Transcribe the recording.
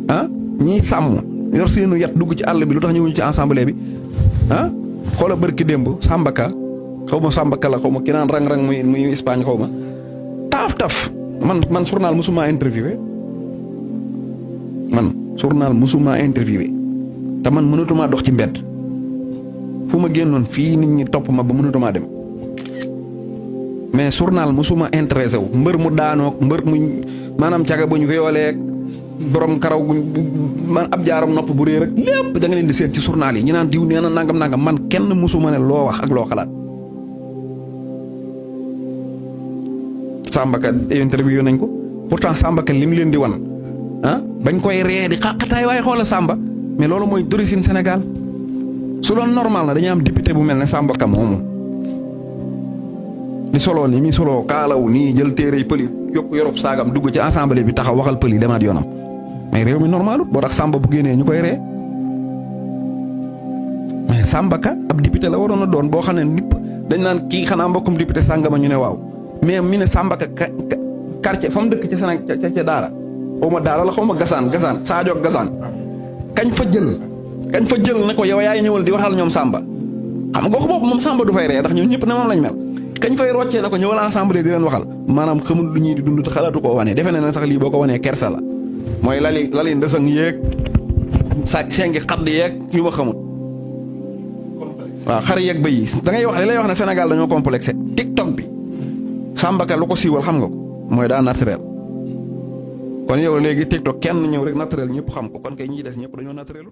ah ñiy sàmm yor seenu yat dugg ci àll bi lu tax ñëwuñu ci assemblée bi ah xoola bërki démb Sambaka xaw ma Sambaka la xaw ma ki naan rang-rang muy Espagne xaw ma taf man journal musuma interviewé te man mënatumaa dox ci mbedd fu ma génnoon fii nit ñi topp ma ba mënatumaa dem mais journal musuma intéressé wu mbër mu daanoog mbër mu maanaam caga buñ violé borom karaw guñ man ab jaaram nopp bu réer rek lépp da nga leen di seet ci journal yi ñu naan diw nee na nangam man kenn musuma ne loo wax ak loo xalaat. Sambaka interview nañ ko pourtant Sambaka lim leen di wan ah bañ koy ree di xaqataay waaye xoola Samba mais loolu mooy d'origine Sénégal su doon normal na dañuy am député bu mel ne Sambaka moomu di solo ni mi solo kaalaw nii jël téere pëli yokk yorob saagam dugg ci assemblée bi taxaw waxal pëli demaat yoonam mais réew mi normalut boo tax Samba bu génnee ñu koy ree mais Sambaka ab député la waroon a doon boo xam ne nipp dañ naan kii xanaa mbokkum député sàngama ñu ne waaw mais mi ne Sambaka quartier fa mu dëkk ca Sénégal ca Daara xaw ma Daara la xaw ma Gasaan Sadio Gasaan kañ fa jël ne ko yow yaay ñëwal di waxal ñoom Samba xam nga gox boobu moom Samba du fay ree ndax ñun ñëpp ne moom lañ mel kañ fay roccee ne ko ñëwal assemblée di leen waxal maanaam xamul lu ñuy di dund te xalaatu koo wane defe ne sax lii boo ko wanee kersa la mooy lali ndësëng yéeg sengi xadd yeeg yu ma xamut waaw xar yeeg bëy yi da ngay wax li lay wax ne Sénégal dañoo complexé TikTok bi Sambaka lu ko siiwal xam nga ko mooy daa naturel kon yow léegi TikTok kenn ñëw rek naturel ñëpp xam ko kon kay ñi des ñëpp dañoo naturelu